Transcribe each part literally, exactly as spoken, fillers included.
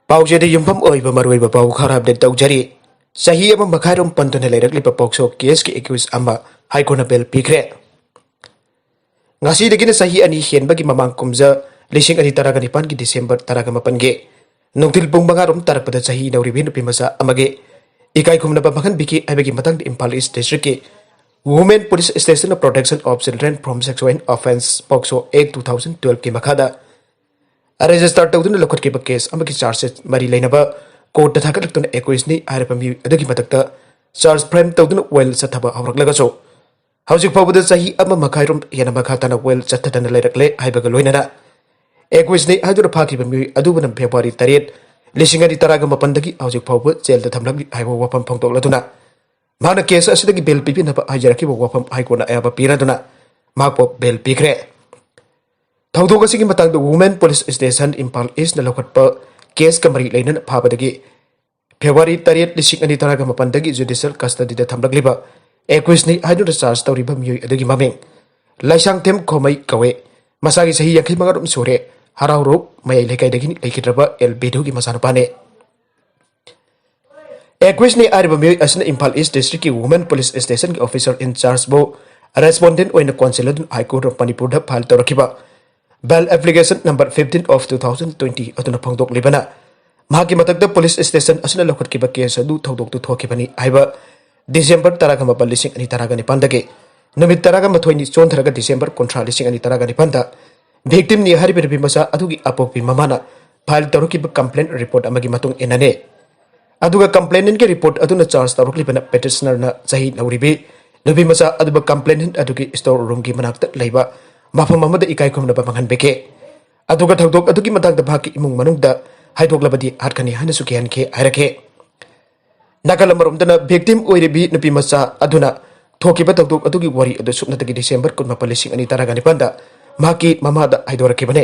ꯄꯥꯎꯆꯦꯗ ꯌꯨꯝꯐꯝ ꯑꯣꯏꯕ ꯃꯔꯨꯑꯣꯏꯕ ꯄꯥꯎ ꯈꯔ ꯑꯞꯗꯦꯠ ꯇꯧꯖꯔꯤ꯫ ꯆꯍꯤ ꯑꯃ ꯃꯈꯥꯏꯔꯣꯝ ꯄꯟꯗꯨꯅ ꯂꯩꯔꯛꯂꯤꯕ ꯄꯣꯛꯁꯣ ꯀꯦꯁꯀꯤ ꯑꯦꯀ꯭ꯌꯨꯁ ꯑꯃ ꯍꯥꯏ ꯀꯣꯔꯠꯅ ꯕꯦꯜ ꯄꯤꯈ꯭ꯔꯦ꯫ ꯉꯁꯤꯗꯒꯤꯅ ꯆꯍꯤ ꯑꯅꯤ ꯍꯦꯟꯕꯒꯤ ꯃꯃꯥꯡ ꯀꯨꯝꯖ ꯂꯤꯁꯤꯡ ꯑꯅꯤ ꯇꯔꯥꯒ ꯅꯤꯄꯥꯟꯒꯤ ꯗꯤꯁꯦꯝꯕꯔ ꯇꯔꯥꯒ ꯃꯥꯄꯟꯒꯤ ꯅꯨꯡꯊꯤꯜ ꯄꯨꯡ ꯃꯉꯥꯔꯣꯝ ꯇꯥꯔꯛꯄꯗ ꯆꯍꯤ ꯅꯧꯔꯤꯕꯤ ꯅꯨꯄꯤ ꯃꯆꯥ ꯑꯃꯒꯤ ꯏꯀꯥꯏ ꯈꯨꯝꯅꯕ ꯃꯥꯡꯍꯟꯕꯤꯈꯤ ꯍꯥꯏꯕꯒꯤ ꯃꯇꯥꯡꯗ ꯏꯝꯐꯥꯜ ꯏꯁ ꯗꯤꯁꯇ꯭ꯔꯤꯛꯀꯤ Women Police Station Protection of Children from Sexual Offence, POCSO act two thousand ꯇꯨꯋꯦꯜꯐꯀꯤ ꯃꯈꯥꯗ ꯔꯦꯖꯤꯁꯇꯔ ꯇꯧꯗꯨꯅ ꯂꯧꯈꯠꯈꯤꯕ ꯀꯦꯁ ꯑꯃꯒꯤ ꯆꯥꯔꯖ ꯁꯤꯠ ꯃꯔꯤ ꯂꯩꯅꯕ ꯀꯣꯔꯠꯇ ꯊꯥꯒꯠꯂꯛꯇꯨꯅ ꯑꯦꯀ꯭ꯌꯨꯁꯅꯤ ꯍꯥꯏꯔꯕ ꯃꯤꯑꯣꯏ ꯑꯗꯨꯒꯤ ꯃꯊꯛꯇ ꯆꯥꯔꯖ ꯐ꯭ꯔꯦꯝ ꯇꯧꯗꯨꯅ ꯋꯦꯜ ꯆꯠꯊꯕ ꯍꯧꯔꯛꯂꯒꯁꯨ, ꯍꯧꯖꯤꯛ ꯐꯥꯎꯕꯗ ꯆꯍꯤ ꯑꯃ ꯃꯈꯥꯏꯔꯣꯝ ꯍꯦꯟꯅ ꯃꯈꯥ ꯇꯥꯅ ꯋꯦꯜ ꯆꯠꯊꯗꯅ ꯂꯩꯔꯛꯂꯦ ꯍꯥꯏꯕꯒ ꯂꯣꯏꯅꯅ, ꯑꯦꯀ꯭ꯌꯨꯁꯅꯤ ꯍꯥꯏꯗꯨꯅ ꯐꯥꯈꯤꯕ ꯃꯤꯑꯣꯏ ꯑꯗꯨꯕꯨꯅ ꯐꯦꯕ꯭ꯔꯨꯋꯥꯔꯤ ꯇꯔꯦꯠ, ꯂꯤꯁꯤꯡ ꯑꯅꯤ ꯇꯔꯥꯒ ꯃꯥꯄꯟꯗꯒꯤ ꯍꯧꯖꯤꯛ ꯐꯥꯎꯕ ꯖꯦꯜꯗ ꯊꯝꯂꯛꯂꯤ ꯍꯥꯏꯕ ꯋꯥꯐꯝ ꯐꯣꯡꯗꯣꯛꯂꯗꯨꯅ, ꯃꯍꯥꯛꯅ ꯀꯦꯁ ꯑꯁꯤꯗꯒꯤ ꯕꯦꯜ ꯄꯤꯕꯤꯅꯕ ꯍꯥꯏꯖꯔꯛꯈꯤꯕ ꯋꯥꯐꯝ ꯍꯥꯏ ꯀꯣꯔꯠꯅ ꯑꯌꯥꯕ ꯄꯤꯔꯗꯨꯅ ꯃꯍꯥꯛꯄꯨ ꯕꯦꯜ ꯄꯤꯈ꯭ꯔꯦ꯫ ꯊꯧꯗꯣꯛ ꯑꯁꯤꯒꯤ ꯃꯇꯥꯡꯗ Women Police Station ꯏꯝꯐꯥꯜ ꯏꯁꯅ ꯂꯧꯈꯠꯄ ꯀꯦꯁꯀ ꯃꯔꯤ ꯂꯩꯅꯅ ꯐꯥꯕꯗꯒꯤ ꯐꯦꯕ꯭ꯔꯨꯋꯥꯔꯤ ꯇꯔꯦꯠ, ꯂꯤꯁꯤꯡ ꯑꯅꯤ ꯇꯔꯥꯒ ꯃꯥꯄꯟꯗꯒꯤ ꯖꯨꯗꯤꯁꯤꯌꯦꯜ ꯀꯁꯇꯗꯤꯗ ꯊꯝꯂꯛꯂꯤꯕ ꯑꯦꯀ꯭ꯌꯨꯁꯅꯤ ꯍꯥꯏꯗꯨꯅ ꯆꯥꯔꯖ ꯇꯧꯔꯤꯕ ꯃꯤꯑꯣꯏ ꯑꯗꯨꯒꯤ ꯃꯃꯤꯡ ꯂꯥꯏꯁꯥꯡꯊꯦꯝ ꯈꯣꯃꯩ ꯀꯧꯋꯦ꯫ ꯃꯁꯥꯒꯤ ꯆꯍꯤ ꯌꯥꯡꯈꯩ ꯃꯉꯥꯔꯣꯝ ꯁꯨꯔꯦ꯫ ꯍꯔꯥꯎꯔꯣꯛ ꯃꯌꯥꯏ ꯂꯩꯀꯥꯏꯗꯒꯤ ꯂꯩꯈꯤꯗ꯭ꯔꯕ ꯑꯦꯜ ꯕꯤꯙꯨꯒꯤ ꯃꯆꯥꯅꯨꯄꯥꯅꯤ꯫ ꯑꯦꯀ꯭ꯌꯨꯁꯅꯤ ꯍꯥꯏꯔꯤꯕ ꯃꯤꯑꯣꯏ ꯑꯁꯤꯅ ꯏꯝꯐꯥꯜ ꯏꯁ ꯗꯤꯁꯇ꯭ꯔꯤꯛꯀꯤ Women Police Stationꯒꯤ officer in chargeꯕꯨ respondent ꯑꯣꯏꯅ counsel ꯑꯗꯨꯅ High Court of ꯃꯅꯤꯄꯨꯔꯗ file ꯇꯧꯔꯛꯈꯤꯕ bail application number fifteen of two thousand twenty ꯑꯗꯨꯅ ꯐꯣꯡꯗꯣꯛꯂꯤꯕꯅ, ꯃꯍꯥꯛꯀꯤ ꯃꯊꯛꯇ ꯄꯨꯂꯤꯁ ꯁ꯭ꯇꯦꯁꯟ ꯑꯁꯤꯅ ꯂꯧꯈꯠꯈꯤꯕ ꯀꯦꯁ ꯑꯗꯨ ꯊꯧꯗꯣꯛꯇꯨ ꯊꯣꯛꯈꯤꯕꯅꯤ ꯍꯥꯏꯕ ꯗꯤꯁꯦꯝꯕꯔ ꯇꯔꯥꯒ ꯃꯥꯄꯟ, ꯂꯤꯁꯤꯡ ꯑꯅꯤ ꯇꯔꯥꯒ ꯅꯤꯄꯥꯟꯗꯒꯤ ꯅꯨꯃꯤꯠ ꯇꯔꯥꯒ ꯃꯥꯊꯣꯏꯅꯤ ꯆꯣꯟꯊꯔꯒ ꯗꯤꯁꯦꯝꯕꯔ ꯀꯨꯟꯊ꯭ꯔꯥ, ꯂꯤꯁꯤꯡ ꯑꯅꯤ ꯇꯔꯥꯒ ꯅꯤꯄꯥꯟꯗ victimꯅꯤ ꯍꯥꯏꯔꯤꯕ ꯅꯨꯄꯤ ꯃꯆꯥ ꯑꯗꯨꯒꯤ ꯑꯄꯣꯛꯄꯤ ꯃꯃꯥꯅ file ꯇꯧꯔꯛꯈꯤꯕ complaint report ꯑꯃꯒꯤ ꯃꯇꯨꯡ ꯏꯟꯅꯅꯤ꯫ ꯑꯗꯨꯒ complainantꯀꯤ report ꯑꯗꯨꯅ charge ꯇꯧꯔꯛꯂꯤꯕꯅ petitionerꯅ ꯆꯍꯤ ꯅꯧꯔꯤꯕꯤ ꯅꯨꯄꯤ ꯃꯆꯥ ꯑꯗꯨꯕꯨ complainant ꯑꯗꯨꯒꯤ store roomꯒꯤ ꯃꯅꯥꯛꯇ ꯂꯩꯕ ꯃꯐꯝ ꯑꯃꯗ ꯏꯀꯥꯏ ꯈꯨꯝꯅꯕ ꯃꯥꯡꯍꯟꯕꯤꯈꯤ꯫ ꯑꯗꯨꯒ ꯊꯧꯗꯣꯛ ꯑꯗꯨꯒꯤ ꯃꯇꯥꯡꯗ ꯃꯍꯥꯛꯀꯤ ꯏꯃꯨꯡ ꯃꯅꯨꯡꯗ ꯍꯥꯏꯗꯣꯛꯂꯕꯗꯤ ꯍꯥꯠꯀꯅꯤ ꯍꯥꯏꯅꯁꯨ ꯀꯤꯍꯟꯈꯤ ꯍꯥꯏꯔꯛꯈꯤ꯫ ꯅꯥꯀꯜ ꯑꯃꯔꯣꯝꯗꯅ victim ꯑꯣꯏꯔꯤꯕꯤ ꯅꯨꯄꯤ ꯃꯆꯥ ꯑꯗꯨꯅ ꯊꯣꯛꯈꯤꯕ ꯊꯧꯗꯣꯛ ꯑꯗꯨꯒꯤ ꯋꯥꯔꯤ ꯑꯗꯨ ꯁꯨꯞꯅꯇꯒꯤ ꯗꯤꯁꯦꯝꯕꯔ ꯀꯨꯟꯃꯥꯄꯟ, ꯂꯤꯁꯤꯡ ꯑꯅꯤ ꯇꯔꯥꯒ ꯅꯤꯄꯥꯟꯗ ꯃꯍꯥꯛꯀꯤ ꯃꯃꯥꯗ ꯍꯥꯏꯗꯣꯔꯛꯈꯤꯕꯅꯤ꯫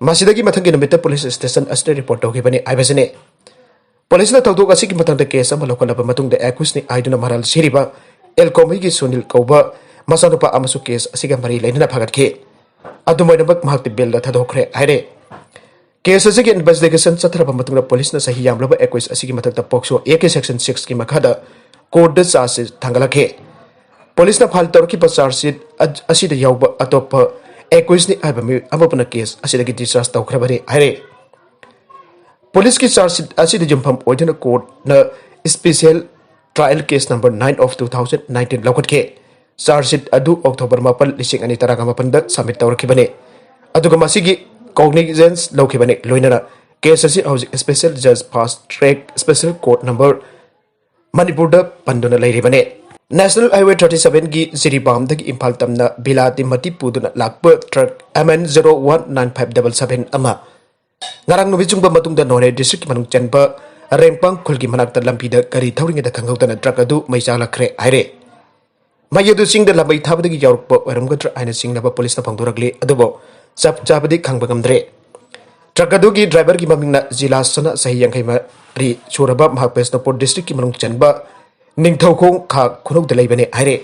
ꯃꯁꯤꯗꯒꯤ ꯃꯊꯪꯒꯤ ꯅꯨꯃꯤꯠꯇ ꯄꯨꯂꯤꯁ ꯁ꯭ꯇꯦꯁꯟ ꯑꯁꯤꯗ report ꯇꯧꯈꯤꯕꯅꯤ ꯍꯥꯏꯕꯁꯤꯅꯤ꯫ ꯄꯨꯂꯤꯁꯅ ꯊꯧꯗꯣꯛ ꯑꯁꯤꯒꯤ ꯃꯇꯥꯡꯗ ꯀꯦꯁ ꯑꯃ ꯂꯧꯈꯠꯂꯕ ꯃꯇꯨꯡꯗ ꯑꯦꯀ꯭ꯌꯨꯁꯅꯤ ꯍꯥꯏꯗꯨꯅ ꯃꯔꯥꯜ ꯁꯤꯔꯤꯕ ꯑꯦꯜ ꯀꯣꯃꯩꯒꯤ ꯁꯨꯅꯤꯜ ꯀꯧꯕ ꯃꯆꯥꯅꯨꯄꯥ ꯑꯃꯁꯨ ꯀꯦꯁ ꯑꯁꯤꯒ ꯃꯔꯤ ꯂꯩꯅꯅ ꯐꯥꯒꯠꯈꯤ꯫ ꯑꯗꯨꯝ ꯑꯣꯏꯅꯃꯛ ꯃꯍꯥꯛꯇꯤ ꯕꯦꯜꯗ ꯊꯥꯗꯣꯛꯈ꯭ꯔꯦ ꯍꯥꯏꯔꯦ꯫ ꯀꯦꯁ ꯑꯁꯤꯒꯤ ꯏꯟꯚꯦꯁꯇꯤꯒꯦꯁꯟ ꯆꯠꯊꯔꯕ ꯃꯇꯨꯡꯗ ꯄꯨꯂꯤꯁꯅ ꯆꯍꯤ ꯌꯥꯝꯂꯕ ꯑꯦꯀ꯭ꯌꯨꯁ ꯑꯁꯤꯒꯤ ꯃꯊꯛꯇ ꯄꯣꯛꯁꯣ ꯑꯦ ꯀꯦ ꯁꯦꯛꯁꯟ ꯁꯤꯛꯁꯀꯤ ꯃꯈꯥꯗ ꯀꯣꯔꯠꯇ ꯆꯥꯔꯖ ꯁꯤꯠ ꯊꯥꯡꯒꯠꯂꯛꯈꯤ꯫ ꯄꯨꯂꯤꯁꯅ ꯐꯥꯏꯜ ꯇꯧꯔꯛꯈꯤꯕ ꯆꯥꯔꯖ ꯁꯤꯠ ꯑ-, ꯑꯁꯤꯗ ꯌꯥꯎꯕ ꯑꯇꯣꯞꯄ ꯑꯦꯀ꯭ꯌꯨꯁꯅꯤ ꯍꯥꯏꯕ ꯃꯤꯑꯣꯏ ꯑꯃ ꯄꯨꯝꯅ ꯀꯦꯁ ꯑꯁꯤꯗꯒꯤ ꯗꯤꯁꯆꯥꯔꯖ ꯇꯧꯈ꯭ꯔꯕꯅꯤ ꯍꯥꯏꯔꯦ꯫ ꯄꯨꯂꯤꯁꯀꯤ ꯆꯥꯔꯖ ꯁꯤꯠ ꯑꯁꯤꯗ ꯌꯨꯝꯐꯝ ꯑꯣꯏꯗꯨꯅ ꯀꯣꯔꯠꯅ special trial case number nine of two thousand nineteen ꯂꯧꯈꯠꯈꯤ꯫ ꯆꯥꯔꯖ ꯁꯤꯠ ꯑꯗꯨ ꯑꯣꯛꯇꯣꯕꯔ ꯃꯥꯄꯟ, ꯂꯤꯁꯤꯡ ꯑꯅꯤ ꯇꯔꯥꯃꯥꯄꯟꯗ ꯁꯕꯃꯤꯠ ꯇꯧꯔꯛꯈꯤꯕꯅꯤ꯫ ꯑꯗꯨꯒ ꯃꯁꯤꯒꯤ ꯀꯣꯒꯅꯤꯖꯦꯟꯁ ꯂꯧꯈꯤꯕꯅꯤ꯫ ꯂꯣꯏꯅꯅ ꯀꯦꯁ ꯑꯁꯤ ꯍꯧꯖꯤꯛ ꯏꯁꯄꯤꯁꯦꯜ ꯖꯖ fast track special court number ꯃꯅꯤꯄꯨꯔꯗ ꯄꯟꯗꯨꯅ ꯂꯩꯔꯤꯕꯅꯤ꯫ ꯅꯦꯁꯅꯦꯜ ꯍꯥꯏꯋꯦ ꯊꯥꯔꯇꯤ ꯁꯚꯦꯟꯒꯤ ꯖꯤꯔꯤꯕꯥꯝꯗꯒꯤ ꯏꯝꯐꯥꯜ ꯇꯝꯅ ꯕꯤꯂꯥꯇꯤ ꯃꯇꯤ ꯄꯨꯗꯨꯅ ꯂꯥꯛꯄ truck M N zero one nine five double seven ꯑꯃ ꯉꯔꯥꯡ ꯅꯨꯃꯤꯠ ꯆꯨꯡꯕ ꯃꯇꯨꯡꯗ ꯅꯣꯅꯦ ꯗꯤꯁꯇ꯭ꯔꯤꯛꯀꯤ ꯃꯅꯨꯡ ꯆꯟꯕ ꯔꯦꯡꯄꯥꯡ ꯈꯨꯜꯒꯤ ꯃꯅꯥꯛꯇ ꯂꯝꯕꯤꯗ ꯒꯥꯔꯤ ꯊꯧꯔꯤꯉꯩꯗ ꯈꯪꯍꯧꯗꯅ ꯇ꯭ꯔꯛ ꯑꯗꯨ ꯃꯩ ꯆꯥꯛꯂꯛꯈ꯭ꯔꯦ ꯍꯥꯏꯔꯦ꯫ ꯃꯩ ꯑꯗꯨ ꯆꯤꯡꯗ ꯂꯥꯝꯕꯩ ꯊꯥꯕꯗꯒꯤ ꯌꯥꯎꯔꯛꯄ ꯑꯣꯏꯔꯝꯒꯗ꯭ꯔꯥ ꯍꯥꯏꯅ ꯆꯤꯡꯅꯕ ꯄꯨꯂꯤꯁꯅ ꯐꯣꯡꯗꯣꯔꯛꯂꯤ, ꯑꯗꯨꯕꯨ ꯆꯞ ꯆꯥꯕꯗꯤ ꯈꯪꯕ ꯉꯝꯗ꯭ꯔꯦ꯫ ꯇ꯭ꯔꯛ ꯑꯗꯨꯒꯤ ꯗ꯭ꯔꯥꯏꯚꯔꯒꯤ ꯃꯃꯤꯡꯅ ꯖꯤꯂꯥꯁꯅ, ꯆꯍꯤ ꯌꯥꯡꯈꯩ ꯃꯔꯤ ꯁꯨꯔꯕ, ꯃꯍꯥꯛ ꯕꯤꯁꯅꯨꯄꯨꯔ ꯗꯤꯁꯇ꯭ꯔꯤꯛꯀꯤ ꯃꯅꯨꯡ ꯆꯟꯕ ꯅꯤꯡꯊꯧꯈꯣꯡ ꯈꯥ ꯈꯨꯅꯧꯗ ꯂꯩꯕꯅꯤ ꯍꯥꯏꯔꯦ꯫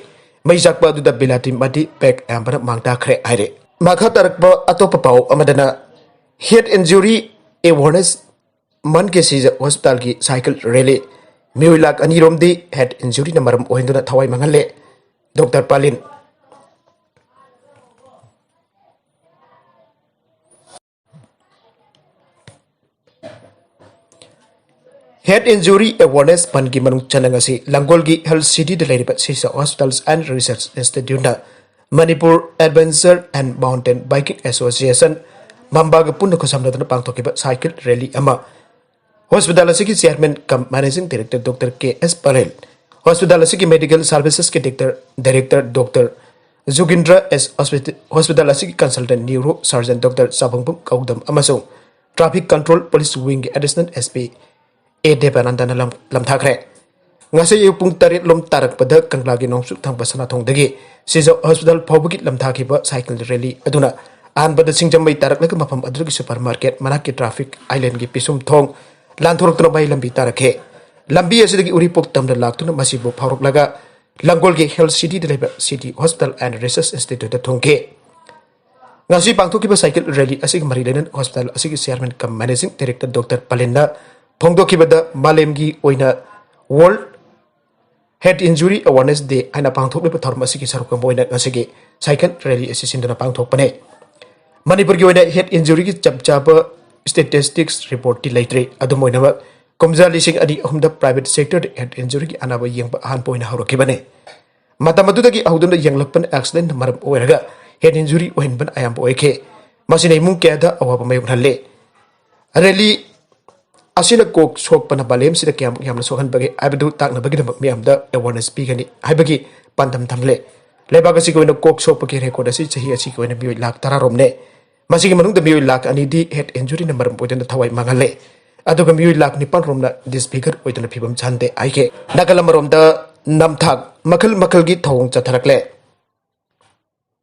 ꯃꯩ ꯆꯥꯛꯄ ꯑꯗꯨꯗ ꯕꯤꯂꯥꯇꯤ ꯃꯇꯤ ꯕꯦꯛ ꯑꯌꯥꯝꯕꯅ ꯃꯥꯡ ꯇꯥꯈ꯭ꯔꯦ ꯍꯥꯏꯔꯦ꯫ ꯃꯈꯥ ꯇꯥꯔꯛꯄ ꯑꯇꯣꯞꯄ ꯄꯥꯎ ꯑꯃꯗꯅ, ꯍꯦꯗ ꯏꯟꯖꯨꯔꯤ ꯑꯦꯋꯥꯔꯅꯦꯁ ꯃꯟ ꯀꯦ ꯁꯤꯖ ꯍꯣꯁꯄꯤꯇꯥꯜꯒꯤ ꯁꯥꯏꯀꯜ ꯔꯦꯂꯤ, ꯃꯤꯑꯣꯏ ꯂꯥꯈ ꯑꯅꯤꯔꯣꯝꯗꯤ ꯍꯦꯗ ꯏꯟꯖꯨꯔꯤꯅ ꯃꯔꯝ ꯑꯣꯏꯍꯟꯗꯨꯅ ꯊꯋꯥꯏ ꯃꯥꯡꯍꯜꯂꯦ꯫ ꯗꯣꯛꯇꯔ ꯄꯥꯂꯤꯟ꯫ ꯍꯦꯗ ꯏꯟꯖꯨꯔꯤ ꯑꯦꯋꯥꯔꯅꯦꯁ ꯃꯟꯒꯤ ꯃꯅꯨꯡ ꯆꯟꯅ ꯉꯁꯤ ꯂꯥꯡꯒꯣꯜꯒꯤ ꯍꯦꯜꯊ ꯁꯤꯇꯤꯗ ꯂꯩꯔꯤꯕ ꯁꯤꯁꯥ ꯍꯣꯁꯄꯤꯇꯥꯜꯁ ꯑꯦꯟ ꯔꯤꯁꯔꯆ ꯏꯟꯁꯇꯤꯇ꯭ꯌꯨꯠꯅ Manipur adventure and mountain biking association, ꯃꯝꯕꯥꯒ ꯄꯨꯟꯅ ꯈꯨꯠꯁꯝꯅꯗꯨꯅ ꯄꯥꯡꯊꯣꯛꯈꯤꯕ ꯁꯥꯏꯀꯜ ꯔꯦꯂꯤ ꯑꯃ ꯍꯣꯁꯄꯤꯇꯥꯜ ꯑꯁꯤꯒꯤ chairman cum managing director doctor K S ꯄꯔꯦꯜ, ꯍꯣꯁꯄꯤꯇꯥꯜ ꯑꯁꯤꯒꯤ ꯃꯦꯗꯤꯀꯦꯜ ꯁꯥꯔꯚꯤꯁꯦꯁꯀꯤ director, director doctor Jugindra S, hospital ꯑꯁꯤꯒꯤ consultant neuro surgeon doctor Chabungbam ꯀꯧꯗꯝ ꯑꯃꯁꯨꯡ ꯇ꯭ꯔꯥꯐꯤꯛ ꯀꯟꯇ꯭ꯔꯣꯜ ꯄꯨꯂꯤꯁ ꯋꯤꯡꯒꯤ ꯑꯦꯗꯤꯁꯅꯦꯜ ꯑꯦꯁ ꯄꯤ ꯑꯦ ꯗꯦꯕꯥꯅꯟꯗꯅ ꯂꯝ-, ꯂꯝꯊꯥꯈ꯭ꯔꯦ꯫ ꯉꯁꯤ ꯑꯌꯨꯛ ꯄꯨꯡ ꯇꯔꯦꯠ ꯂꯣꯝ ꯇꯥꯔꯛꯄꯗ ꯀꯪꯂꯥꯒꯤ ꯅꯣꯡꯆꯨꯞ ꯊꯪꯕ ꯁꯅꯥꯊꯣꯡꯗꯒꯤ ꯁꯤꯖ ꯍꯣꯁꯄꯤꯇꯥꯜ ꯐꯥꯎꯕꯒꯤ ꯂꯝꯊꯥꯈꯤꯕ ꯁꯥꯏꯀꯜ ꯔꯦꯂꯤ ꯑꯗꯨꯅ ꯑꯍꯥꯟꯕꯗ ꯁꯤꯡꯖꯃꯩ ꯇꯥꯔꯛꯂꯒ ꯃꯐꯝ ꯑꯗꯨꯒꯤ ꯁꯨꯄꯔ ꯃꯥꯔꯀꯦꯠ ꯃꯅꯥꯛꯀꯤ ꯇ꯭ꯔꯥꯐꯤꯛ ꯑꯥꯏꯂꯦꯟꯒꯤ ꯄꯤꯁꯨꯝ ꯊꯣꯡ ꯂꯥꯟꯊꯣꯔꯛꯇꯨꯅ ꯃꯍꯩ ꯂꯝꯕꯤ ꯇꯥꯔꯛꯈꯤ꯫ ꯂꯝꯕꯤ ꯑꯁꯤꯗꯒꯤ ꯎꯔꯤꯄꯣꯛ ꯇꯝꯅ ꯂꯥꯛꯇꯨꯅ ꯃꯁꯤꯕꯨ ꯐꯥꯎꯔꯛꯂꯒ ꯂꯥꯡꯒꯣꯜꯒꯤ ꯍꯦꯜꯊ ꯁꯤꯇꯤꯗ ꯂꯩꯕ ꯁꯤꯇꯤ ꯍꯣꯁꯄꯤꯇꯥꯜ ꯑꯦꯟ ꯔꯤꯁꯔꯆ ꯏꯟꯁꯇꯤꯇ꯭ꯌꯨꯠꯇ ꯊꯨꯡꯈꯤ꯫ ꯉꯁꯤ ꯄꯥꯡꯊꯣꯛꯈꯤꯕ ꯁꯥꯏꯀꯜ ꯔꯦꯂꯤ ꯑꯁꯤꯒꯤ ꯃꯔꯤ ꯂꯩꯅꯅ ꯍꯣꯁꯄꯤꯇꯥꯜ ꯑꯁꯤꯒꯤ ꯆꯤꯌꯥꯔꯃꯦꯟ ꯀꯝ ꯃꯦꯅꯦꯖꯤꯡ ꯗꯥꯏꯔꯦꯛꯇꯔ ꯗꯣꯛꯇꯔ ꯄꯂꯤꯟꯅ ꯐꯣꯡꯗꯣꯛꯈꯤꯕꯗ, ꯃꯥꯂꯦꯝꯒꯤ ꯑꯣꯏꯅ ꯋꯥꯔꯜꯗ ꯍꯦꯗ ꯏꯟꯖꯨꯔꯤ ꯑꯦꯋꯥꯔꯅꯦꯁ ꯗꯦ ꯍꯥꯏꯅ ꯄꯥꯡꯊꯣꯛꯂꯤꯕ ꯊꯧꯔꯝ ꯑꯁꯤꯒꯤ ꯁꯔꯨꯛ ꯑꯃ ꯑꯣꯏꯅ ꯉꯁꯤꯒꯤ ꯁꯥꯏꯀꯜ ꯔꯦꯂꯤ ꯑꯁꯤ ꯁꯤꯟꯗꯨꯅ ꯄꯥꯡꯊꯣꯛꯄꯅꯦ꯫ ꯃꯅꯤꯄꯨꯔꯒꯤ ꯑꯣꯏꯅ ꯍꯦꯗ ꯏꯟꯖꯨꯔꯤꯒꯤ ꯆꯞ ꯆꯥꯕ ꯁ꯭ꯇꯦꯇꯤꯁꯇꯤꯛꯁ ꯔꯤꯄꯣꯔꯠꯇꯤ ꯂꯩꯇ꯭ꯔꯤ꯫ ꯑꯗꯨꯝ ꯑꯣꯏꯅꯃꯛ, ꯀꯨꯝꯖꯥ ꯂꯤꯁꯤꯡ ꯑꯅꯤ ꯑꯍꯨꯝꯗ ꯄ꯭ꯔꯥꯏꯚꯦꯠ ꯁꯦꯛꯇꯔꯗ ꯍꯦꯗ ꯏꯟꯖꯨꯔꯤꯒꯤ ꯑꯅꯥꯕ ꯌꯦꯡꯕ ꯑꯍꯥꯟꯕ ꯑꯣꯏꯅ ꯍꯧꯔꯛꯈꯤꯕꯅꯦ꯫ ꯃꯇꯝ ꯑꯗꯨꯗꯒꯤ ꯍꯧꯗꯨꯅ ꯌꯦꯡꯂꯛꯄꯅ ꯑꯦꯛꯁꯤꯗꯦꯟ ꯃꯔꯝ ꯑꯣꯏꯔꯒ ꯍꯦꯗ ꯏꯟꯖꯨꯔꯤ ꯑꯣꯏꯍꯟꯕꯅ ꯑꯌꯥꯝꯕ ꯑꯣꯏꯈꯤ꯫ ꯃꯁꯤꯅ ꯏꯃꯨꯡ ꯀꯌꯥꯗ ꯑꯋꯥꯕ ꯃꯥꯌꯣꯛꯅꯍꯜꯂꯤ꯫ ꯔꯦꯂꯤ ꯑꯁꯤꯅ ꯀꯣꯛ ꯁꯣꯛꯄꯅ ꯃꯥꯂꯦꯝꯁꯤꯗ ꯀꯌꯥꯃꯨꯛ ꯌꯥꯝꯅ ꯁꯣꯛꯍꯟꯕꯒꯦ ꯍꯥꯏꯕꯗꯨ ꯇꯥꯛꯅꯕꯒꯤꯗꯃꯛ ꯃꯤꯌꯥꯝꯗ ꯑꯦꯋꯥꯔꯅꯦꯁ ꯄꯤꯒꯅꯤ ꯍꯥꯏꯕꯒꯤ ꯄꯥꯟꯗꯝ ꯊꯝꯂꯦ꯫ ꯂꯩꯕꯥꯛ ꯑꯁꯤꯒꯤ ꯑꯣꯏꯅ ꯀꯣꯛ ꯁꯣꯛꯄꯒꯤ ꯔꯦꯀꯣꯔꯗ ꯑꯁꯤ ꯆꯍꯤ ꯑꯁꯤꯒꯤ ꯑꯣꯏꯅ ꯃꯤꯑꯣꯏ ꯂꯥꯈ ꯇꯔꯥꯔꯣꯝꯅꯦ꯫ ꯃꯁꯤꯒꯤ ꯃꯅꯨꯡꯗ ꯃꯤꯑꯣꯏ ꯂꯥꯈ ꯑꯅꯤꯗꯤ ꯍꯦꯗ ꯏꯟꯖꯨꯔꯤꯅ ꯃꯔꯝ ꯑꯣꯏꯗꯨꯅ ꯊꯋꯥꯏ ꯃꯥꯡꯍꯜꯂꯦ꯫ ꯑꯗꯨꯒ ꯃꯤꯑꯣꯏ ꯂꯥꯈ ꯅꯤꯄꯥꯟ ꯔꯣꯝꯅ ꯗꯤꯁꯐꯤꯒꯔ ꯑꯣꯏꯗꯨꯅ ꯐꯤꯕꯝ ꯆꯥꯍꯟꯗꯦ ꯍꯥꯏꯈꯤ꯫ ꯅꯥꯀꯜ ꯑꯃꯔꯣꯝꯗ, ꯅꯝꯊꯥꯛ ꯃꯈꯜ ꯃꯈꯜꯒꯤ ꯊꯧꯑꯣꯡ ꯆꯠꯊꯔꯛꯂꯦ꯫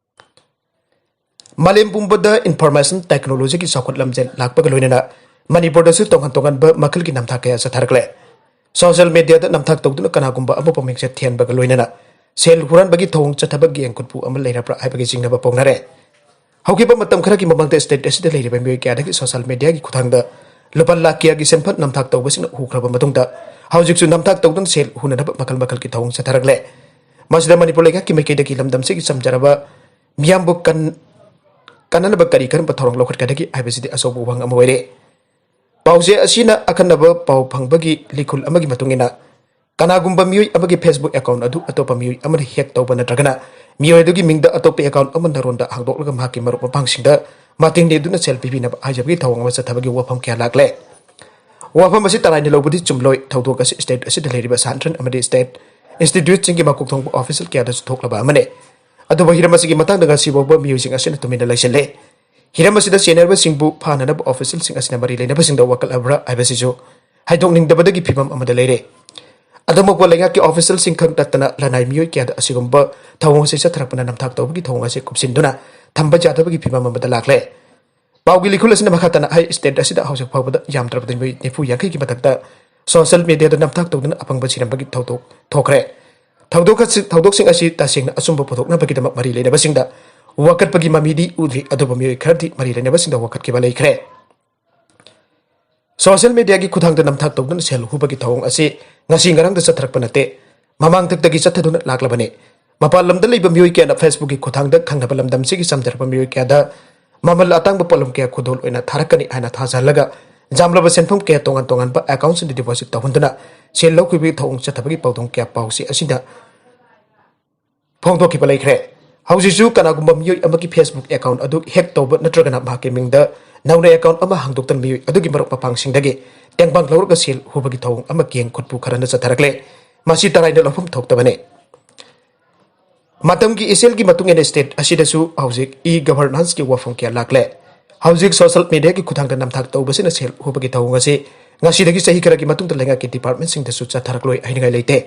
ꯃꯥꯂꯦꯝ ꯄꯨꯝꯕꯗ ꯏꯟꯐꯣꯔꯃꯦꯁꯟ ꯇꯦꯛꯅꯣꯂꯣꯖꯤꯒꯤ ꯆꯥꯎꯈꯠ ꯂꯝꯖꯦꯜ ꯂꯥꯛꯄꯒ ꯂꯣꯏꯅꯅ ꯃꯅꯤꯄꯨꯔꯗꯁꯨ ꯇꯣꯉꯥꯟ ꯇꯣꯉꯥꯟꯕ ꯃꯈꯜꯒꯤ ꯅꯝꯊꯥꯛ ꯀꯌꯥ ꯆꯠꯊꯔꯛꯂꯦ꯫ ꯁꯣꯁꯤꯌꯦꯜ ꯃꯦꯗꯤꯌꯥꯗ ꯅꯝꯊꯥꯛ ꯇꯧꯗꯨꯅ ꯀꯅꯥꯒꯨꯝꯕ ꯑꯃꯕꯨ ꯃꯤꯡꯆꯠ ꯊꯤꯍꯟꯕꯒ ꯂꯣꯏꯅꯅ ꯁꯦꯜ ꯍꯨꯔꯥꯟꯕꯒꯤ ꯊꯧꯑꯣꯡ ꯆꯠꯊꯕ ꯒꯦꯡ ꯈꯨꯠꯄꯨ ꯑꯃ ꯂꯩꯔꯕ꯭ꯔꯥ ꯍꯥꯏꯕꯒꯤ ꯆꯤꯡꯅꯕ ꯐꯣꯡꯅꯔꯦ꯫ ꯍꯧꯈꯤꯕ ꯃꯇꯝ ꯈꯔꯒꯤ ꯃꯃꯥꯡꯗ ꯁ꯭ꯇꯦꯠ ꯑꯁꯤꯗ ꯂꯩꯔꯤꯕ ꯃꯤꯑꯣꯏ ꯀꯌꯥꯗꯒꯤ ꯁꯣꯁꯤꯌꯦꯜ ꯃꯦꯗꯤꯌꯥꯒꯤ ꯈꯨꯠꯊꯥꯡꯗ ꯂꯨꯄꯥ ꯂꯥꯈ ꯀꯌꯥꯒꯤ ꯁꯦꯟꯐꯝ ꯅꯝꯊꯥꯛ ꯇꯧꯕꯁꯤꯡꯅ ꯍꯨꯈ꯭ꯔꯕ ꯃꯇꯨꯡꯗ, ꯍꯧꯖꯤꯛꯁꯨ ꯅꯝꯊꯥꯛ ꯇꯧꯗꯨꯅ ꯁꯦꯜ ꯍꯨꯅꯅꯕ ꯃꯈꯜ ꯃꯈꯜꯒꯤ ꯊꯧꯑꯣꯡ ꯆꯠꯊꯔꯛꯂꯦ꯫ ꯃꯁꯤꯗ ꯃꯅꯤꯄꯨꯔ ꯂꯩꯉꯥꯛꯀꯤ ꯃꯥꯏꯀꯩꯗꯒꯤ ꯂꯝꯗꯝꯁꯤꯒꯤ ꯆꯝꯖꯔꯕ ꯃꯤꯌꯥꯝꯕꯨ ꯀꯟ-, ꯀꯥꯟꯅꯅꯕ ꯀꯔꯤ ꯀꯔꯝꯕ ꯊꯧꯔꯥꯡ ꯂꯧꯈꯠꯀꯗꯒꯦ ꯍꯥꯏꯕꯁꯤꯗꯤ ꯑꯆꯧꯕ ꯋꯥꯍꯪ ꯑꯃ ꯑꯣꯏꯔꯦ꯫ ꯄꯥꯎꯆꯦ ꯑꯁꯤꯅ ꯑꯈꯟꯅꯕ ꯄꯥꯎ ꯐꯪꯕꯒꯤ ꯂꯤꯈꯨꯜ ꯑꯃꯒꯤ ꯃꯇꯨꯡ ꯏꯟꯅ, ꯀꯅꯥꯒꯨꯝꯕ ꯃꯤꯑꯣꯏ ꯑꯃꯒꯤ Facebook account ꯑꯗꯨ ꯑꯇꯣꯞꯄ ꯃꯤꯑꯣꯏ ꯑꯃꯅ hack ꯇꯧꯕ ꯅꯠꯇ꯭ꯔꯒꯅ ꯃꯤꯑꯣꯏ ꯑꯗꯨꯒꯤ ꯃꯤꯡꯗ ꯑꯇꯣꯞꯄ account ꯑꯃ ꯅꯔꯣꯟꯗ ꯍꯥꯡꯗꯣꯛꯂꯒ ꯃꯍꯥꯛꯀꯤ ꯃꯔꯨꯞ ꯃꯄꯥꯡꯁꯤꯡꯗ ꯃꯇꯦꯡ ꯅꯤꯗꯨꯅ ꯁꯦꯜ ꯄꯤꯕꯤꯅꯕ ꯍꯥꯏꯖꯕꯒꯤ ꯊꯧꯑꯣꯡ ꯑꯃ ꯆꯠꯊꯕꯒꯤ ꯋꯥꯐꯝ ꯀꯌꯥ ꯂꯥꯛꯂꯦ꯫ ꯋꯥꯐꯝ ꯑꯁꯤ ꯇꯔꯥꯏꯅ ꯂꯧꯕꯗꯤ ꯆꯨꯝꯂꯣꯏ꯫ ꯊꯧꯗꯣꯛ ꯑꯁꯤ ꯁ꯭ꯇꯦꯠ ꯑꯁꯤꯗ ꯂꯩꯔꯤꯕ ꯁꯥꯟꯇ꯭ꯔꯟ ꯑꯃꯗꯤ ꯁ꯭ꯇꯦꯠ ꯏꯟꯁꯇꯤꯇ꯭ꯌꯨꯠꯁꯤꯡꯒꯤ ꯃꯀꯣꯛ ꯊꯣꯡꯕ ꯑꯣꯐꯤꯁꯤꯌꯦꯜ ꯀꯌꯥꯗꯁꯨ ꯊꯣꯛꯂꯕ ꯑꯃꯅꯤ꯫ ꯑꯗꯨꯕꯨ ꯍꯤꯔꯝ ꯑꯁꯤꯒꯤ ꯃꯇꯥꯡꯗ ꯉꯁꯤ ꯐꯥꯎꯕ ꯃꯤꯑꯣꯏꯁꯤꯡ ꯑꯁꯤꯅ ꯇꯨꯃꯤꯟꯅ ꯂꯩꯁꯤꯜꯂꯦ꯫ ꯍꯤꯔꯝ ꯑꯁꯤꯗ ꯆꯦꯟꯅꯔꯕꯁꯤꯡꯕꯨ ꯐꯥꯅꯅꯕ ꯑꯣꯐꯤꯁꯤꯌꯦꯜꯁꯤꯡ ꯑꯁꯤꯅ ꯃꯔꯤ ꯂꯩꯅꯕꯁꯤꯡꯗ ꯋꯥꯀꯠꯂꯕ꯭ꯔꯥ ꯍꯥꯏꯕꯁꯤꯁꯨ ꯍꯥꯏꯗꯣꯛꯅꯤꯡꯗꯕꯗꯒꯤ ꯐꯤꯕꯝ ꯑꯃꯗ ꯂꯩꯔꯦ꯫ ꯑꯗꯨꯃꯛꯄꯨ ꯂꯩꯉꯥꯛꯀꯤ ꯑꯣꯐꯤꯁꯤꯌꯦꯜꯁꯤꯡ ꯈꯛ ꯅꯠꯇꯅ ꯂꯅꯥꯏ ꯃꯤꯑꯣꯏ ꯀꯌꯥꯗ ꯑꯁꯤꯒꯨꯝꯕ ꯊꯧꯑꯣꯡ ꯑꯁꯤ ꯆꯠꯊꯔꯛꯄꯅ ꯅꯝꯊꯥꯛ ꯇꯧꯕꯒꯤ ꯊꯧꯑꯣꯡ ꯑꯁꯤ ꯀꯨꯞꯁꯤꯟꯗꯨꯅ ꯊꯝꯕ ꯌꯥꯗꯕꯒꯤ ꯐꯤꯕꯝ ꯑꯃꯗ ꯂꯥꯛꯂꯦ꯫ ꯄꯥꯎꯒꯤ ꯂꯤꯈꯨꯜ ꯑꯁꯤꯅ ꯃꯈꯥ ꯇꯥꯅ ꯍꯥꯏ, ꯁ꯭ꯇꯦꯠ ꯑꯁꯤꯗ ꯍꯧꯖꯤꯛ ꯐꯥꯎꯕꯗ ꯌꯥꯝꯗ꯭ꯔꯕꯗ ꯃꯤꯑꯣꯏ ꯅꯤꯐꯨ ꯌꯥꯡꯈꯩꯒꯤ ꯃꯊꯛꯇ ꯁꯣꯁꯤꯌꯦꯜ ꯃꯦꯗꯤꯌꯥꯗ ꯅꯝꯊꯥꯛ ꯇꯧꯗꯨꯅ ꯑꯄꯪꯕ ꯁꯤꯔꯝꯕꯒꯤ ꯊꯧꯗꯣꯛ ꯊꯣꯛꯈ꯭ꯔꯦ꯫ ꯊꯧꯗꯣꯛ ꯑꯁꯤ, ꯊꯧꯗꯣꯛꯁꯤꯡ ꯑꯁꯤ ꯇꯁꯦꯡꯅ ꯑꯆꯨꯝꯕ ꯄꯨꯊꯣꯛꯅꯕꯒꯤꯗꯃꯛ ꯃꯔꯤ ꯂꯩꯅꯕꯁꯤꯡꯗ ꯋꯥꯀꯠꯄꯒꯤ ꯃꯃꯤꯗꯤ ꯎꯗ꯭ꯔꯤ, ꯑꯗꯨꯕꯨ ꯃꯤꯑꯣꯏ ꯈꯔꯗꯤ ꯃꯔꯤ ꯂꯩꯅꯕꯁꯤꯡꯗ ꯋꯥꯀꯠꯈꯤꯕ ꯂꯩꯈ꯭ꯔꯦ꯫ ꯁꯣꯁꯤꯌꯦꯜ ꯃꯤꯗꯤꯌꯥꯒꯤ ꯈꯨꯠꯊꯥꯡꯗ ꯅꯝꯊꯥꯛ ꯇꯧꯗꯨꯅ ꯁꯦꯜ ꯍꯨꯕꯒꯤ ꯊꯧꯑꯣꯡ ꯑꯁꯤ ꯉꯁꯤ ꯉꯔꯥꯡꯗ ꯆꯠꯊꯔꯛꯄ ꯅꯠꯇꯦ, ꯃꯃꯥꯡꯊꯛꯇꯒꯤ ꯆꯠꯊꯗꯨꯅ ꯂꯥꯛꯂꯕꯅꯤ꯫ ꯃꯄꯥꯟ ꯂꯝꯗ ꯂꯩꯕ ꯃꯤꯑꯣꯏ ꯀꯌꯥꯅ Facebookꯀꯤ ꯈꯨꯠꯊꯥꯡꯗ ꯈꯪꯅꯕ ꯂꯝꯗꯝꯁꯤꯒꯤ ꯆꯝꯖꯔꯕ ꯃꯤꯑꯣꯏ ꯀꯌꯥꯗ ꯃꯃꯜ ꯑꯇꯥꯡꯕ ꯄꯣꯠꯂꯝ ꯀꯌꯥ ꯈꯨꯗꯣꯜ ꯑꯣꯏꯅ ꯊꯥꯔꯛꯀꯅꯤ ꯍꯥꯏꯅ ꯊꯥꯖꯍꯜꯂꯒ ꯌꯥꯝꯂꯕ ꯁꯦꯟꯐꯝ ꯀꯌꯥ ꯇꯣꯉꯥꯟ ꯇꯣꯉꯥꯟꯕ ꯑꯦꯀꯥꯎꯟꯁꯤꯡꯗ ꯗꯤꯄꯣꯖꯤꯠ ꯇꯧꯍꯟꯗꯨꯅ ꯁꯦꯜ ꯂꯧꯈꯤꯕꯒꯤ ꯊꯧꯑꯣꯡ ꯆꯠꯊꯕꯒꯤ ꯄꯥꯎꯗꯝ ꯀꯌꯥ ꯄꯥꯎꯆꯦ ꯑꯁꯤꯗ ꯐꯣꯡꯗꯣꯛꯈꯤꯕ ꯂꯩꯈ꯭ꯔꯦ꯫ ꯍꯧꯖꯤꯛꯁꯨ ꯀꯅꯥꯒꯨꯝꯕ ꯃꯤꯑꯣꯏ ꯑꯃꯒꯤ Facebook ꯑꯦꯀꯥꯎꯟ ꯑꯗꯨ ꯍꯦꯛ ꯇꯧꯕ ꯅꯠꯇ꯭ꯔꯒꯅ ꯃꯍꯥꯛꯀꯤ ꯃꯤꯡꯗ ꯅꯧꯅ ꯑꯦꯀꯥꯎꯟ ꯑꯃ ꯍꯥꯡꯗꯣꯛꯇꯨꯅ ꯃꯤꯑꯣꯏ ꯑꯗꯨꯒꯤ ꯃꯔꯨꯞ ꯃꯄꯥꯡꯁꯤꯡꯗꯒꯤ ꯇꯦꯡꯕꯥꯡ ꯂꯧꯔꯒ ꯁꯦꯜ ꯍꯨꯕꯒꯤ ꯊꯧꯑꯣꯡ ꯑꯃ ꯀꯦꯡ ꯈꯨꯠꯄꯨ ꯈꯔꯅ ꯆꯠꯊꯔꯛꯂꯦ꯫ ꯃꯁꯤ ꯇꯔꯥꯏꯅ ꯂꯧꯐꯝ ꯊꯣꯛꯇꯕꯅꯤ꯫ ꯃꯇꯝꯒꯤ ꯏꯆꯦꯜꯒꯤ ꯃꯇꯨꯡ ꯏꯟꯅ ꯁ꯭ꯇꯦꯠ ꯑꯁꯤꯗꯁꯨ ꯍꯧꯖꯤꯛ ꯏ ꯒꯚꯔꯅꯥꯟꯁꯀꯤ ꯋꯥꯐꯝ ꯀꯌꯥ ꯂꯥꯛꯂꯦ꯫ ꯍꯧꯖꯤꯛ ꯁꯣꯁꯤꯌꯦꯜ ꯃꯤꯗꯤꯌꯥꯒꯤ ꯈꯨꯠꯊꯥꯡꯗ ꯅꯝꯊꯥꯛ ꯇꯧꯕꯁꯤꯅ ꯁꯦꯜ ꯍꯨꯕꯒꯤ ꯊꯧꯑꯣꯡ ꯑꯁꯤ ꯉꯁꯤꯗꯒꯤ ꯆꯍꯤ ꯈꯔꯒꯤ ꯃꯇꯨꯡꯗ ꯂꯩꯉꯥꯛꯀꯤ ꯗꯤꯄꯥꯔꯠꯃꯦꯟꯁꯤꯡꯗꯁꯨ ꯆꯠꯊꯔꯛꯂꯣꯏ ꯍꯥꯏꯅꯤꯡꯉꯥꯏ ꯂꯩꯇꯦ꯫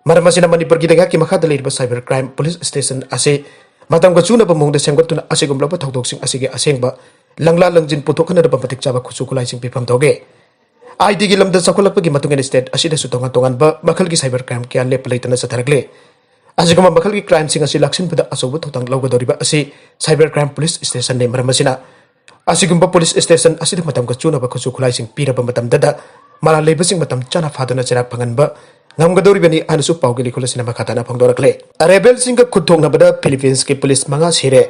ꯃꯔꯝ ꯑꯁꯤꯅ ꯃꯅꯤꯄꯨꯔꯒꯤ ꯂꯩꯉꯥꯛꯀꯤ ꯃꯈꯥꯗ ꯂꯩꯔꯤꯕ ꯁꯥꯏꯕꯔ ꯀ꯭ꯔꯥꯏꯝ ꯄꯨꯂꯤꯁ ꯁ꯭ꯇꯦꯁꯟ ꯑꯁꯤ ꯃꯇꯝꯒ ꯆꯨꯅꯕ ꯃꯑꯣꯡꯗ ꯁꯦꯝꯒꯠꯇꯨꯅ ꯑꯁꯤꯒꯨꯝꯂꯕ ꯊꯧꯗꯣꯛꯁꯤꯡ ꯑꯁꯤꯒꯤ ꯑꯁꯦꯡꯕ ꯂꯪꯂꯥ ꯂꯪꯖꯤꯟ ꯄꯨꯊꯣꯛꯍꯟꯅꯕ ꯃꯇꯤꯛ ꯆꯥꯕ ꯈꯨꯠꯁꯨ ꯈꯨꯠꯂꯥꯏꯁꯤꯡ ꯄꯤꯐꯝ ꯊꯣꯛꯑꯦ꯫ ꯑꯥꯏ ꯇꯤꯒꯤ ꯂꯝꯗ ꯆꯥꯎꯈꯠꯂꯛꯄꯒꯤ ꯃꯇꯨꯡ ꯏꯟꯅ ꯁ꯭ꯇꯦꯠ ꯑꯁꯤꯗꯁꯨ ꯇꯣꯉꯥꯟ ꯇꯣꯉꯥꯟꯕ ꯃꯈꯜꯒꯤ ꯁꯥꯏꯕꯔ ꯀ꯭ꯔꯥꯏꯝ ꯀꯌꯥ ꯂꯦꯞꯄ ꯂꯩꯇꯅ ꯆꯠꯊꯔꯛꯂꯤ꯫ ꯑꯁꯤꯒꯨꯝꯕ ꯃꯈꯜꯒꯤ ꯀ꯭ꯔꯥꯏꯝꯁꯤꯡ ꯑꯁꯤ ꯂꯥꯛꯁꯤꯟꯕꯗ ꯑꯆꯧꯕ ꯊꯧꯗꯥꯡ ꯂꯧꯒꯗꯧꯔꯤꯕ ꯑꯁꯤ ꯁꯥꯏꯕꯔ ꯀ꯭ꯔꯥꯏꯝ ꯄꯨꯂꯤꯁ ꯁ꯭ꯇꯦꯁꯟꯅꯤ꯫ ꯃꯔꯝ ꯑꯁꯤꯅ ꯑꯁꯤꯒꯨꯝꯕ ꯄꯨꯂꯤꯁ ꯁ꯭ꯇꯦꯁꯟ ꯑꯁꯤꯗ ꯃꯇꯝꯒ ꯆꯨꯅꯕ ꯈꯨꯠꯁꯨ ꯈꯨꯠꯂꯥꯏꯁꯤꯡ ꯄꯤꯔꯕ ꯃꯇꯝꯗꯗ ꯃꯔꯥꯜ ꯂꯩꯕꯁꯤꯡ ꯃꯇꯝ ꯆꯥꯅ ꯐꯥꯗꯨꯅ ꯆꯩꯔꯥꯛ ꯐꯪꯍꯟꯕ ꯉꯝꯒꯗꯧꯔꯤꯕꯅꯤ ꯍꯥꯏꯅꯁꯨ ꯄꯥꯎꯒꯤ ꯂꯤꯈꯨꯜ ꯑꯁꯤꯅ ꯃꯈꯥ ꯇꯥꯅ ꯐꯣꯡꯗꯣꯔꯛꯂꯦ꯫ ꯔꯦꯕꯦꯜꯁꯤꯡꯒ ꯈꯨꯠ ꯊꯣꯛꯅꯕꯗ ꯐꯤꯂꯤꯄꯤꯟꯁꯀꯤ ꯄꯨꯂꯤꯁ ꯃꯉꯥ ꯁꯤꯔꯦ꯫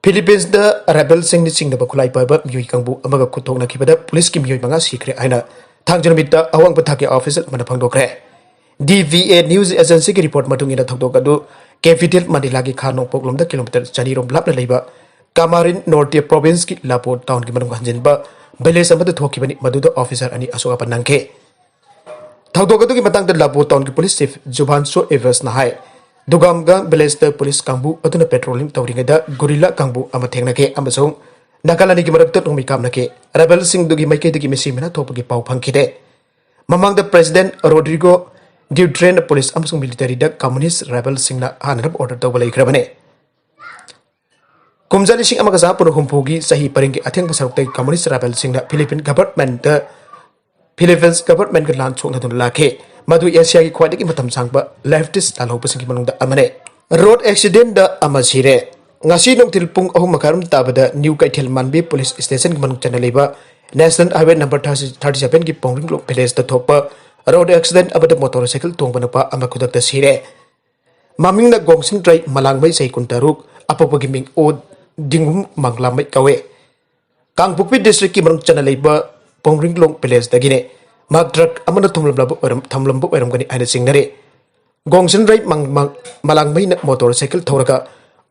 ꯐꯤꯂꯤꯄꯤꯟꯁꯇ ꯔꯦꯕꯦꯜꯁꯤꯡꯅ ꯆꯤꯡꯅꯕ ꯈꯨꯠꯂꯥꯏ ꯄꯥꯏꯕ ꯃꯤꯑꯣꯏ ꯀꯥꯡꯕꯨ ꯑꯃꯒ ꯈꯨꯠ ꯊꯣꯛꯅꯈꯤꯕꯗ ꯄꯨꯂꯤꯁꯀꯤ ꯃꯤꯑꯣꯏ ꯃꯉꯥ ꯁꯤꯈ꯭ꯔꯦ ꯍꯥꯏꯅ ꯊꯥꯡꯖ ꯅꯨꯃꯤꯠꯇ ꯑꯋꯥꯡꯕ ꯊꯥꯛꯀꯤ ꯑꯣꯐꯤꯁꯤꯌꯦꯜ ꯑꯃꯅ ꯐꯣꯡꯗꯣꯛꯈ꯭ꯔꯦ꯫ D V A news ꯑꯦꯖꯦꯟꯁꯤꯒꯤ report ꯃꯇꯨꯡ ꯏꯟꯅ ꯊꯧꯗꯣꯛ ꯑꯗꯨ ꯀꯦꯄꯤꯇꯦꯜ ꯃꯅꯤꯂꯥꯒꯤ ꯈꯥ ꯅꯣꯡꯄꯣꯛꯂꯣꯝꯗ ꯀꯤꯂꯣꯃꯤꯇꯔ ꯆꯅꯤ ꯔꯣꯝ ꯂꯥꯞꯅ ꯂꯩꯕ ꯀꯥꯃꯥꯔꯤꯟ ꯅꯣꯔꯇꯦ ꯄ꯭ꯔꯣꯚꯤꯟꯁꯀꯤ ꯂꯥꯄꯣ ꯇꯥꯎꯟꯒꯤ ꯃꯅꯨꯡ ꯍꯟꯖꯤꯟꯕ ꯚꯤꯂꯦꯖ ꯑꯃꯗ ꯊꯣꯛꯈꯤꯕꯅꯤ, ꯃꯗꯨꯗ ꯑꯣꯐꯤꯁꯥꯔ ꯑꯅꯤ ꯑꯁꯣꯛ ꯑꯄꯟ ꯅꯪꯈꯤ꯫ ꯊꯧꯗꯣꯛ ꯑꯗꯨꯒꯤ ꯃꯇꯥꯡꯗ ꯂꯥꯄꯣ ꯇꯥꯎꯟꯒꯤ ꯄꯨꯂꯤꯁ ꯆꯤꯐ ꯖꯨꯚꯥꯟꯁꯣ ꯑꯦꯚꯔꯁꯅ ꯍꯥꯏ, ꯗꯨꯒꯥꯝꯒꯥꯡ ꯚꯤꯂꯦꯖꯇ ꯄꯨꯂꯤꯁ ꯀꯥꯡꯕꯨ ꯑꯗꯨꯅ ꯄꯦꯇ꯭ꯔꯣꯂꯤꯡ ꯇꯧꯔꯤꯉꯩꯗ ꯒꯨꯔꯤꯂꯥ ꯀꯥꯡꯕꯨ ꯑꯃ ꯊꯦꯡꯅꯈꯤ ꯑꯃꯁꯨꯡ ꯅꯥꯀꯜ ꯑꯅꯤꯒꯤ ꯃꯔꯛꯇ ꯅꯣꯡꯃꯩ ꯀꯥꯞꯅꯈꯤ꯫ ꯔꯦꯕꯦꯜꯁꯤꯡꯗꯨꯒꯤ ꯃꯥꯏꯀꯩꯗꯒꯤ ꯃꯤꯁꯤ ꯃꯤꯅꯥ ꯊꯣꯛꯄꯒꯤ ꯄꯥꯎ ꯐꯪꯈꯤꯗꯦ꯫ ꯃꯃꯥꯡꯗ ꯄ꯭ꯔꯦꯁꯤꯗꯦꯟꯠ ꯔꯣꯗ꯭ꯔꯤꯒꯣ ꯗ꯭ꯌꯨꯇ꯭ꯔꯦꯟ ꯄꯨꯂꯤꯁ ꯑꯃꯁꯨꯡ ꯃꯤꯂꯤꯇꯔꯤꯗ ꯀꯝꯃꯨꯅꯤꯁ ꯔꯦꯕꯦꯜꯁꯤꯡꯅ ꯍꯥꯟꯅꯅꯕ ꯑꯣꯔꯗꯔ ꯇꯧꯕ ꯂꯩꯈ꯭ꯔꯕꯅꯤ꯫ ꯀꯨꯝꯖꯥ ꯂꯤꯁꯤꯡ ꯑꯃꯒ ꯆꯥꯝꯃꯄꯨꯟ ꯍꯨꯝꯐꯨꯒꯤ ꯆꯍꯤ ꯄꯔꯤꯡꯒꯤ ꯑꯊꯦꯡꯕ ꯁꯔꯨꯛꯇꯒꯤ ꯀꯝꯃꯨꯅꯤꯁ ꯔꯦꯕꯦꯜꯁꯤꯡꯅ ꯐꯤꯂꯤꯄꯤꯟ ꯒꯚꯔꯟꯃꯦꯟꯠꯇ, ꯐꯤꯂꯤꯄꯤꯟꯁ ꯒꯚꯔꯟꯃꯦꯟꯠꯀ ꯂꯥꯟ ꯁꯣꯛꯅꯗꯨꯅ ꯂꯥꯛꯈꯤ꯫ ꯃꯗꯨ ꯑꯦꯁꯤꯌꯥꯒꯤ ꯈ꯭ꯋꯥꯏꯗꯒꯤ ꯃꯇꯝ ꯁꯥꯡꯕ ꯂꯦꯐꯇꯤꯁ ꯂꯥꯜꯍꯧꯕꯁꯤꯡꯒꯤ ꯃꯅꯨꯡꯗ ꯑꯃꯅꯤ꯫ ꯔꯣꯗ ꯑꯦꯛꯁꯤꯗꯦꯟꯠꯗ ꯑꯃ ꯁꯤꯔꯦ꯫ ꯉꯁꯤ ꯅꯨꯡꯊꯤꯜ ꯄꯨꯡ ꯑꯍꯨꯝ ꯃꯈꯥꯏꯔꯣꯝ ꯇꯥꯕꯗ ꯅ꯭ꯌꯨ ꯀꯩꯊꯦꯜ ꯃꯥꯟꯕꯤ ꯄꯨꯂꯤꯁ ꯁ꯭ꯇꯦꯁꯟꯒꯤ ꯃꯅꯨꯡ ꯆꯟꯅ ꯂꯩꯕ ꯅꯦꯁꯅꯦꯜ ꯍꯥꯏꯋꯦ ꯅꯝꯕꯔ ꯊꯥꯔꯇꯤ ꯁꯚꯦꯟꯒꯤ ꯄꯣꯡꯔꯤꯡꯂꯣꯡ ꯚꯤꯂꯦꯖꯇ ꯊꯣꯛꯄ ꯔꯣꯗ ꯑꯦꯛꯁꯤꯗꯦꯟ ꯑꯃꯗ ꯃꯣꯇꯣꯔ ꯁꯥꯏꯀꯜ ꯊꯣꯡꯕ ꯅꯨꯄꯥ ꯑꯃ ꯈꯨꯗꯛꯇ ꯁꯤꯔꯦ꯫ ꯃꯃꯤꯡꯅ ꯒꯣꯡꯁꯤꯟ ꯔꯩ ꯃꯂꯥꯡꯃꯩ, ꯆꯍꯤ ꯀꯨꯟꯇꯔꯨꯛ, ꯑꯄꯣꯛꯄꯒꯤ ꯃꯤꯡ ꯑꯣ ꯗꯤꯡꯒꯨꯝ ꯃꯪꯂꯥꯃꯩ ꯀꯧꯋꯦ꯫ ꯀꯥꯡꯄꯣꯛꯄꯤ ꯗꯤꯁꯇ꯭ꯔꯤꯛꯀꯤ ꯃꯅꯨꯡ ꯆꯟꯅ ꯂꯩꯕ ꯄꯣꯡꯔꯤꯡꯂꯣꯡ ꯚꯤꯂꯦꯖꯇꯒꯤꯅꯦ꯫ ꯃꯍꯥꯛ ꯇ꯭ꯔꯛ ꯑꯃꯅ ꯊꯨꯝꯂꯝꯂꯕ ꯑꯣꯏꯔꯝ-, ꯊꯝꯂꯝꯕ ꯑꯣꯏꯔꯝꯒꯅꯤ ꯍꯥꯏꯅ ꯆꯤꯡꯅꯔꯦ꯫ ꯒꯣꯡꯁꯤꯟ ꯔꯩ ꯃꯪ-, ꯃꯪ-, ꯃꯂꯥꯡꯃꯩꯅ ꯃꯣꯇꯣꯔ ꯁꯥꯏꯀꯜ ꯊꯧꯔꯒ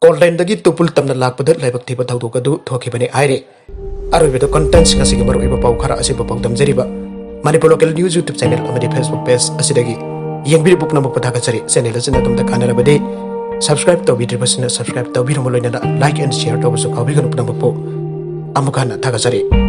ꯀꯣꯜꯂꯦꯟꯗꯒꯤ ꯇꯨꯄꯨꯜ ꯇꯝꯅ ꯂꯥꯛꯄꯗ ꯂꯥꯏꯕꯛ ꯊꯤꯕ ꯊꯧꯗꯣꯛ ꯑꯗꯨ ꯊꯣꯛꯈꯤꯕꯅꯤ ꯍꯥꯏꯔꯤ꯫ ꯑꯔꯣꯏꯕꯗ ꯀꯟꯇꯦꯟꯁꯤꯡ ꯑꯁꯤꯒꯤ ꯃꯔꯨꯑꯣꯏꯕ ꯄꯥꯎ ꯈꯔ ꯑꯁꯤꯕꯨ ꯄꯥꯎꯗꯝꯖꯔꯤꯕ Manipur local news YouTube channel ꯑꯃꯗꯤ Facebook ꯄꯦꯖ ꯑꯁꯤꯗꯒꯤ ꯌꯦꯡꯕꯤꯔꯤꯕ ꯄꯨꯝꯅꯃꯛꯄꯨ ꯊꯥꯒꯠꯆꯔꯤ꯫ ꯆꯦꯅꯦꯜ ꯑꯁꯤꯅ ꯑꯗꯣꯝꯗ ꯀꯥꯟꯅꯔꯕꯗꯤ subscribe ꯇꯧꯕꯤꯗ꯭ꯔꯤꯕꯁꯤꯡꯅ subscribe ꯇꯧꯕꯤꯔꯝꯃꯨ, ꯂꯣꯏꯅꯅ like and share ꯇꯧꯕꯁꯨ ꯀꯥꯎꯕꯤꯒꯅꯨ ꯄꯨꯝꯅꯃꯛꯄꯨ꯫ ꯑꯃꯨꯛ ꯍꯟꯅ ꯊꯥꯒꯠꯆꯔꯤ꯫